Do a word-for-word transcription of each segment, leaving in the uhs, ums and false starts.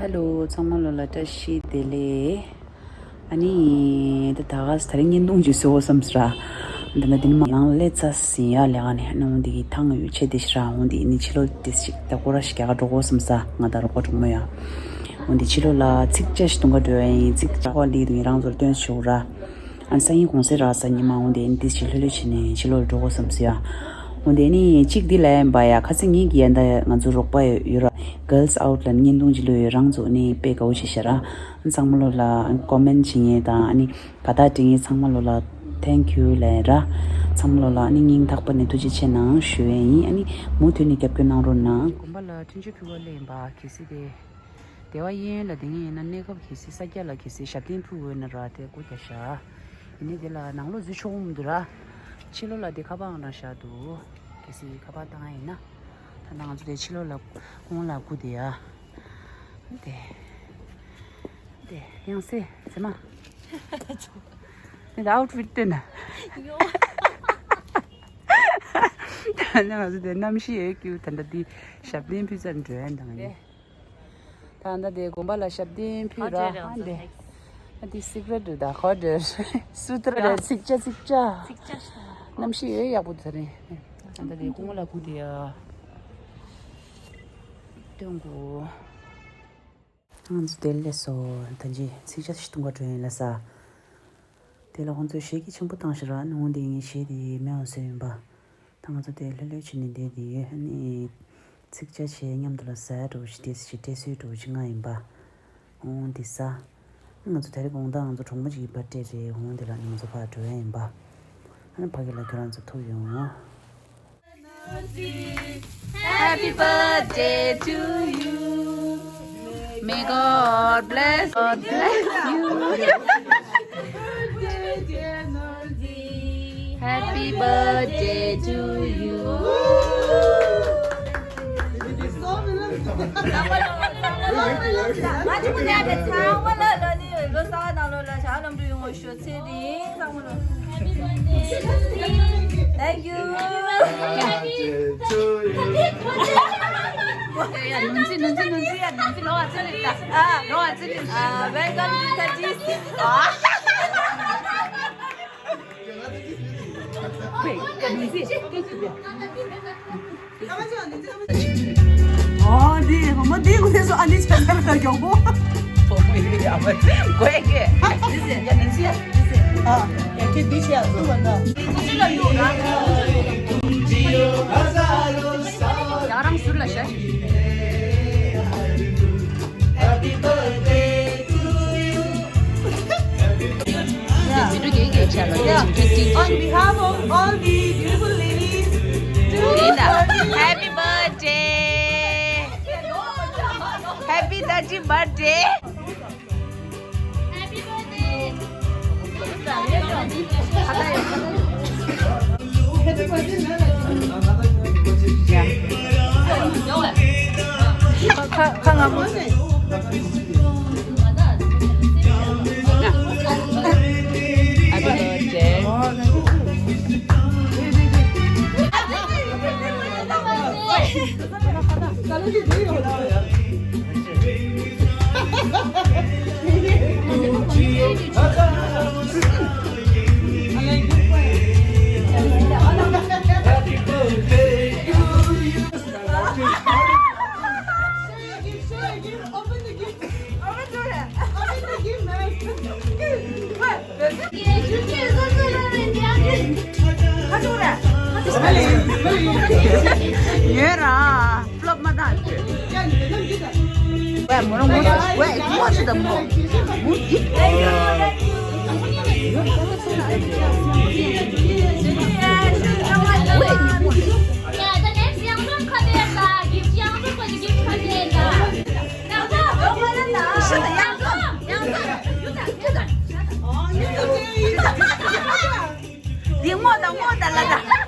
ཧེ་ལོ། ཚང་མ་ལོ་ལ་བཀྲ་ཤིས་བདེ་ལེགས། ཨ་ནི་ད་ད་ག་ས་ད་རེས་བརྙན་ཐུང་ཅིག་བཟོ་དགོས་བསམ་སོང་ར། འདི་ན་འདི་ནི་མ་ལང་ལས་ཙ་ཟིན་ཡ་ལས་ཀ་ནི་ཨ་ནི་འོ་འདི་གི་ཐང་ཡོད་ཆེ་དེ་ཤི་ར། འོ་འདི་ནི་ཕྱི་ལོགས་དེ་ཞིག་ད་སྐོར་ར་ཞིག་རྒྱ་གར་འགྲོ་དགོས་བསམ་ས། ང་ད་རོགས་པ་གྲོགས་མོ་ཡ། འོ་འདི་ཕྱི་ལོགས་ལ་ཚིག་བཅད་ཞིག་གཏོང་ག་འགྲོ་ཡ་ཡིན། ཚིག་བཅད་ཁོ་ལི་དུ་ཡིན་རང་ཚོར་སྟོན་ཞུ་ར། ཨ་ནི་སང་ཉིན་གུང་སེང་རག་ས་ཉི་མ་འོ་འདི་ནི་དེ་ཞིག་ལྷོད་ལྷོད་བྱས་ནས་ཕྱི་ལོགས་ལ་འགྲོ་དགོས་བསམ་སོང་ཡ། འོ་འདི་ནི་གཅིག་འདི་ལ་ཡིན་པ་ཡ། ཁ་སང་ངེད་ཀྱི་ཡ་ད་ང་ཚོ་རོགས་པ་ཡོད་ར། Girls Out ལ་བརྙན་ཐུང་ཅིག་ལོས་ཡོད། རང་ཚོ་ནི་དཔེ་དགའ་བོ་བྱས་ཤག་ར། ཚང་མ་ལོ་ལ་ཨ་ནི་ཀོ་མེན་བྱེད་མཁན་དང་ཨ་ནི་དགའ་རྟགས་སྤྲད་མཁན་ཚང་མ་ལོ་ལ་thank you ལབ་ར། ཚང་མ་ལོ་ལ་ཨ་ནི་སྙིང་ཐག་པ་ནས་ཐུགས་རྗེ་ཆེ་གནང་ཞུ་ཡས་ཡིན། ཨ་ནི་མུ་མཐུད་ནས་རྒྱབ་སྐྱོར་གནང་རོགས་གནང་། དགོན་པ་ལ་འཕྲིན་བཅོལ་ཕུལ་བ་སླེབས་ཡིན་པ། གལ་སྲིད་དེ་བདེ་བ་གཡས་གཡོན་ལ་དེ་ངས་ཡིན་ན་གནས་སྐབས་གལ་སྲིད་ས་སྐྱ་ལ་གལ་སྲིད་ཞབས་བརྟན་ཕུལ་འོས་ན་ར་དེ་སྒོ་རྒྱག་ཤག་ཡིན་ནའི་དེ་ལ་ནང་ལོགས་འཛུལ་ཆོག་གི་མི་འདུག་ར། ཕྱི་ལོགས་ལ་དེ་ཁ་པར་ཨང་རང་བཞག་འདུག་གལ་སྲིད་ཁ་པར་བཏང་ཡ་ཡིན་ན། ད་ལྟ་ང་ཚོ་དེ་ཕྱི་ལོགས་ལ་ཁོང་ལ་སྒུག་བསྡད་ཡ། དེ། དེ་ཡང་སེ་ཟེར་མ། དེ་ལ་ཨའུ་ཊི་ཕིཊ་སྟོན་ན། ད་ནི་ང་ཚོ་དེ་གནམ་གཤིས་ཡོད་ཀྱི་ད་ལྟ་འདི་ཞབས་བརྟན་ཕུལ་ཚར་འགྲོ་ཡ་འདང་ནི། ད་ལྟ་དེ་དགོན་པ་ལ་ཞབས་བརྟན་ཕུལ་ར། ཨ་འདི། ཨ་འདི་སི་ཀྲེ་ཊི་རེད། ད་གོ་ཌི་སུ་ཏྲ་རེད། ཚིག་བཅད་ཚིག་བཅད། གནམ་གཤིས་ཡོད་ཡག་པོ་ད་རེད། ད་ལྟ་དེ་དགོན་པ་ལ་སྒུག་བསྡད་ཡ། སྟོན་དགོས། ང་ཚོ་དེར་སླེབས་སོང་། ད་ཅི་ཚིག་བཅད་ཞིག་གཏོང་ག་འགྲོ་ཡིན་ལ་ས། དེ་ལ་ཁོང་ཚོས་ཞེ་གི་ཆེན་པོ་བཏང་ཤག་ར། ནི་འོ་འདི་ངས་ཞེ་དེ་མེད་པ་བཟོས་ཡིན་པ། ད་ང་ཚོ་དེ་ལྷོད་ལྷོད་བྱས་ནས་བསྡད་དེ་ཡོད། ནི་ཚིག་བཅད་བྱས་མཉམ་དུ་ལ་ཟ་ཡ་འགྲོ་ཞིག་དེ་ཞིག་སྤྲད་སྲོལ་འགྲོ་ཞིག་ང་ཡིན་པ། འོ་འདི་ས། ང་ཚོ་དེ་རིང་དགོང་དག་ང་ཚོ་གྲོགས་མོ་ཅིག་གི་བར་ཐི་ཌེ་རེད། འོ་འདི་ལ་ནི་ང་ཚོ་ཕར་འགྲོ་ཡ་ཡིན་པ། ཨ་ནི་ཕ་གི་ལ་ཁྱོད་རང་ཚོ་ཐུག་ཡོང་ང་། Happy birthday to you. May God bless, God bless you. Happy birthday to you. ཚང་མ་ལ་ལ་ནི་ལོ་གསར་ནང་ལོ་ལ་ཞག་ལམ་འགྲོ་ཡོང་བ་ཞུ། ཚེ་རིང་ཚང་མ་ལ། Thank you. ཡ་ཡ་ནུན་ཅི་ནུན་ཅི་ནུན་ཅི་ཡ་ནུན་ཅི་ལོ་བ་ཙི་ལི་ད། ལོ་བ་ཙི་ལི། ཨ། Welcome to Tatis. ཨ། ཡ་ནུན་ཅི། ཨོ་འདི་ཧོ་མ་འདི་ཀུ་ནེ་སོ་ཨ་ནི་ཆ་ཆ་ལ་ཡོང་གོ། ཕོ་མོ་ཡི་ཡ་མ་གོ་ཡ་གེ། འདི་ཟེར་ཡ་འདི་ཟེར་ཡ་འདི་ཟེར། ཨ། ཡ་གེ་འདི་ཆ་ཡ་སུ་བ་ན། ཡ་རང་ཟུར་ལ་བཞག On behalf of all the beautiful ladies, Linda, happy birthday! Happy thirty birthday! ཡོད་ར། ཕློབ་མ་བཏང་། ཝེ་མོ་རང་མོ་ཝེ་ངོ་ཅི་དང་མོ་མོ་ཡིབ། འདི་ངོ་དང་ངོ་དང་ལ་དང་།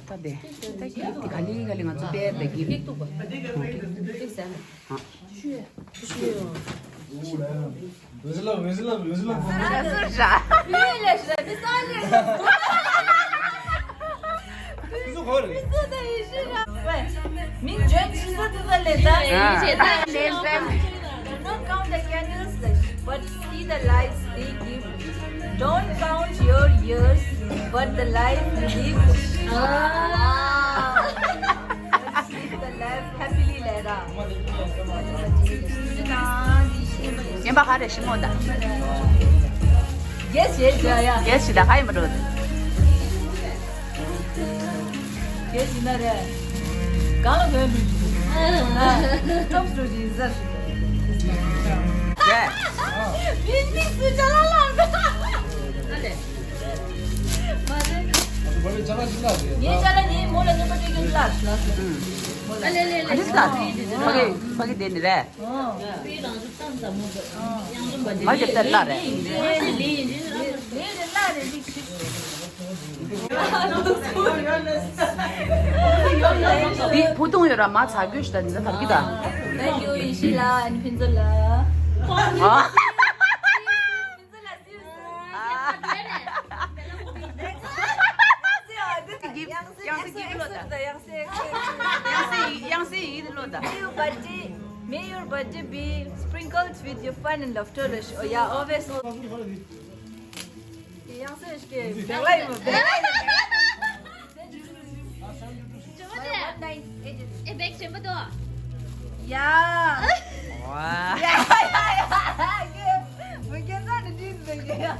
ད་དེ་ད་གི་དེ་ག་ལེ་ག་ལེ་ང་ཚོ་པའི་བེ་གི་Don't count the candles, but see the lives they give. Don't count your years, but the life you live. Ah. Live the life happily, Lera. ཉན་པ་ག་རེ་ཞིམ་མོ་ད། Yes, yes, yeah, yeah. Yes, ཞིག་ད་ག་ཡིན་པ་འགྲོ། Yes, ཡིན་ན་རེད། གང་ལ་འོས་མི་འདུག་ཨ། ཀྲོབ་སུ་ཡིན་ཟེར། རེད། མི་མི་སུ་ཅ་ལག་ལ། ཨ་ལེ། མ་རེད། ངའི་ཅ་ལག་ཉིན་མོ་ལ་ཉིན་པ་དུས་རྒྱུན་ལ། ཨ་ལེ་ལེ་ལེ། ཨ་ནི་ས། ཕ་གི་ཕ་གི་དེ་ནི་རེད། ཨོ། མ་གི་ཏེ་ལ་རེད། ལ་རེད་ལིག་ཤིག་འདི་བུ་ཐུང་ཡོད་ར་མ་ཚ་རྒྱུ་ཞིག་ད་འདི་ཚ་བབ་ཀྱི་ད། Thank you ཡེ་ཤེས་ལགས། ཨ་ནི་ཕུན་ཚོགས་ལགས། ཨ། ཕུན་ཚོགས་ལགས་see you soon། ཡང་སེ་ཡང་སེ་ཡང་སེ་ཡང་སེ་ཡིན་ལོ་ད། May your birthday, may your birthday be sprinkled with your fun and laughter. Oh yeah, always. ཡང་སེ་ཞིག་གི་བེ་ལ་ཡིན་བེ་ལ་ཡིན། ཇོ་བོ་དེ། ཨེ་བེག་ཆེན་པོ་དོ། ཡ། ཝ། ཡ་ཡ་ཡ་ཡ། བུ་སྐལ་བཟང་ནི་ཏིས་བེག་ཡ། ཨ།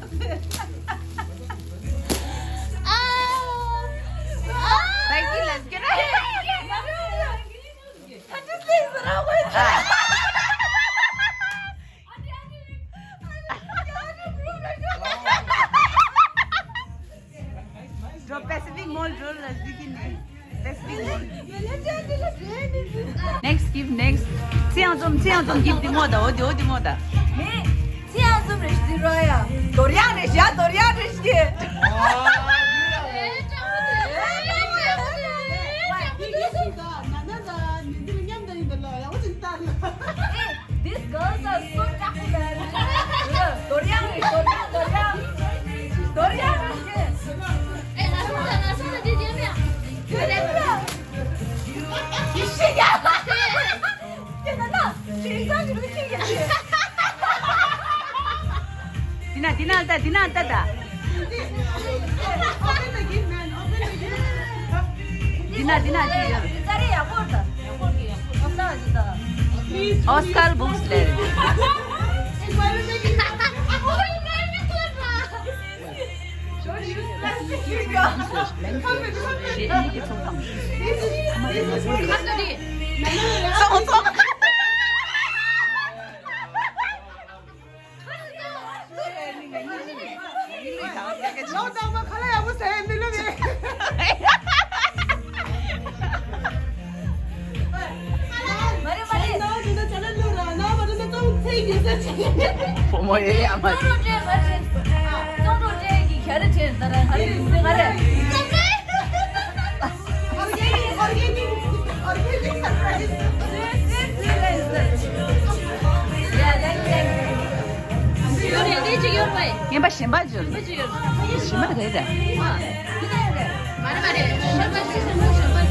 ཨ། Thank you, let's get it. འགྲོ་Pacific Mall འགྲོ་ལ་གཟིགས་ཀྱི་ནི། Pacific Mall. Next gift, next. ཚེ་ཡང་འཛོམས། ཚེ་ཡང་འཛོམས། gift འདི་མོ་ད། འོ་འདི་འོ་འདི་མོ་ད། མེ། ཚེ་ཡང་འཛོམས་རེ་ཞིག་རོ་ཡ། དོར་ཡང་རེ་ཞིག་ཡ། དོར་ཡང་རེ་ཞིག These girls are so talented. དོར་ཡང་རེད། དོར་ཡང་། དོར་ཡང་། དོར་ཡང་རེད། ཨེ་ང་ཚོ་ང་ཚོ་ལ་དེ་བྱེད་མེད། དེ་རེད། ཡེ་ཤེས་ཡ། དེ་ན་ན་དེ་རིང་སང་གི་རུ་ཤེས་ཡ་དེ། འདི་ན་འདི་ན་ལྟ། འདི་ན་ལྟ་ད། འདི་ན་འདི་ན་འདི་ཡོད། ཙ་རེ་ཡག་པོ་ད། Oscar books ལས། སོང་སོང་། ལོ་དང་པོ་ཁ་ལག་ཡག་པོ་ཟ་ཡ་མི་ལོ་མེད། མ་རེད་མ་རེད། བུ་མོ་ཡེ་ཡ་མ་རེད། ཙོང་ཁྲོ་ཀྲེ་གི་ག་རེ་བྱས་ད་ར་ཧ་རེ་ཟེར་ག་རེ། Organic, organic, organic surprise. Yeah, thank you, thank you. ཡོད་རེད། དེ་ཅིག་ཡོད་པས། ངན་པ་གཞན་པ་ཅིག་ཡོད་རེད། གཞན་པ་ཅིག་ཡོད་རེད། ཞིམ་པ་རེད་རེད། མ་རེད་མ་རེད། ཞིམ་པ་ཞིམ་པ་ཞིམ་པ་ཞིམ་པ།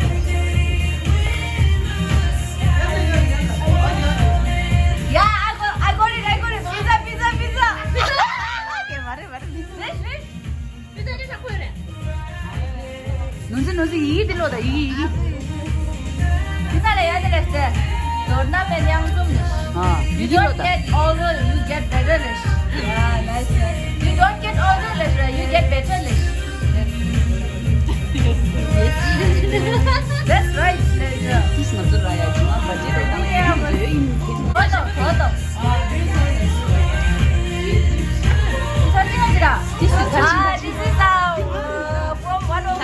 Yeah, I got, I got it, I got it. Pizza, pizza, pizza. ཡ་མ་རེད་མ་རེད། Fresh, fresh. ནོར་འཛིན་ནོར་འཛིན། ཡི་གེ་འདི་ཀློག་དང་། ཡི་གེ་ཡི་གེ། འདི་ན་ལ་ཡ་འདི་ལ་སྟེ། མདོར་ན་མེད་མྱང་འཛོམས་ནི། ཨ། ཡི་གེ་ཀློག་དང་། You don't get older, you get better. Yeah, nice, nice. You don't get older, you get better. That's right, Lisa. ཏིས་ང་ཚོ་ར་ཡ་ཇུ་ང་བར་ཆད་རེད་དང་ཡི་གེ་འདི་ཡིན་ཁེ། ཧོ་ཏོ་ཧོ་ཏོ། ཏིས་ཁ་ཆེ། Ah, this is our, uh, from one of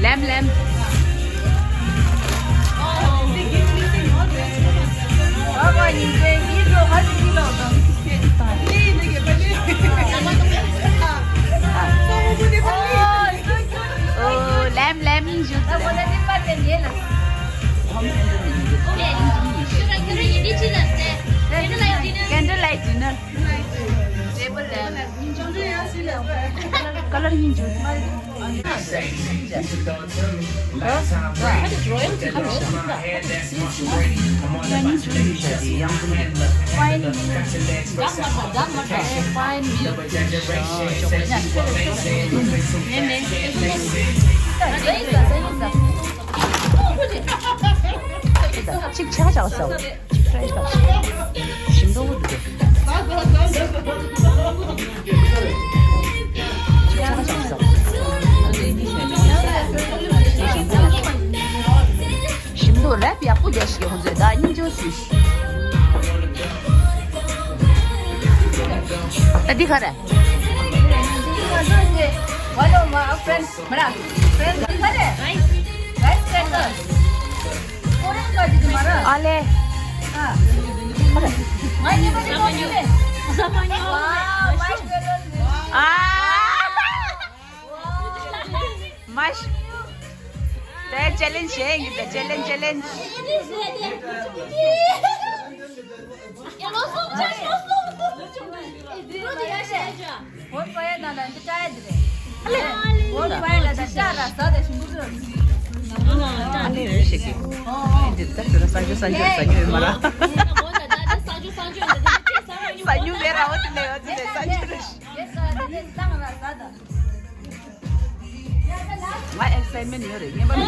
ལེམ་ལེམ། ཨོ། ལེམ་ལེམ་ཞུ། Candle light dinner. Table lamp. Color ཡིན་ཇུ། Fine. Fine. གཅིག་ཆ་ཆགས་སོང་། ཞིམ་མདོག་འདུག་ཞིམ་མདོག་རབ་ཡག་པོ་རྒྱག་ཤིག་ཁོང་ཚོས་ད་སྙིང་རྗེ་ཞུ། ད་འདི་ག་རེ། Hello, my friends. Mara, friends, kare? Rice crackers. Korean ka jidi mara. Ale. Ah. Mai ne ba de ko ne. Wow, my girl. Ah. Wow. Mash. The challenge, eh? The challenge, challenge. ང་excitement ཡོད་རེད། ངེས་པར།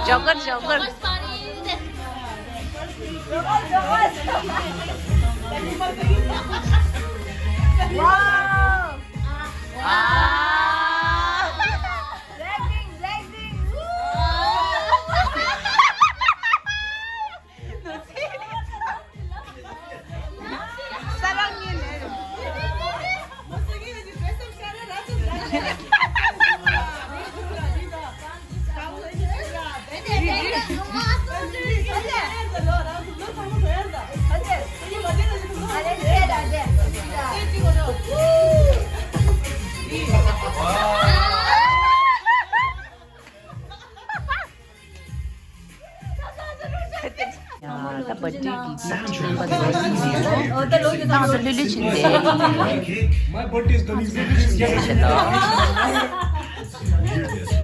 ཇོ་ཀར། ཇོ་ཀར། Wow! Wow! Blackpink, Blackpink! Woo! ད་པར་ཊི་འདི་ཚོ་ནང་པ་ཚོ་ནང་དུ་ལྷོད་ལྷོད་ཕྱིན་ཏེ། My birthday is coming.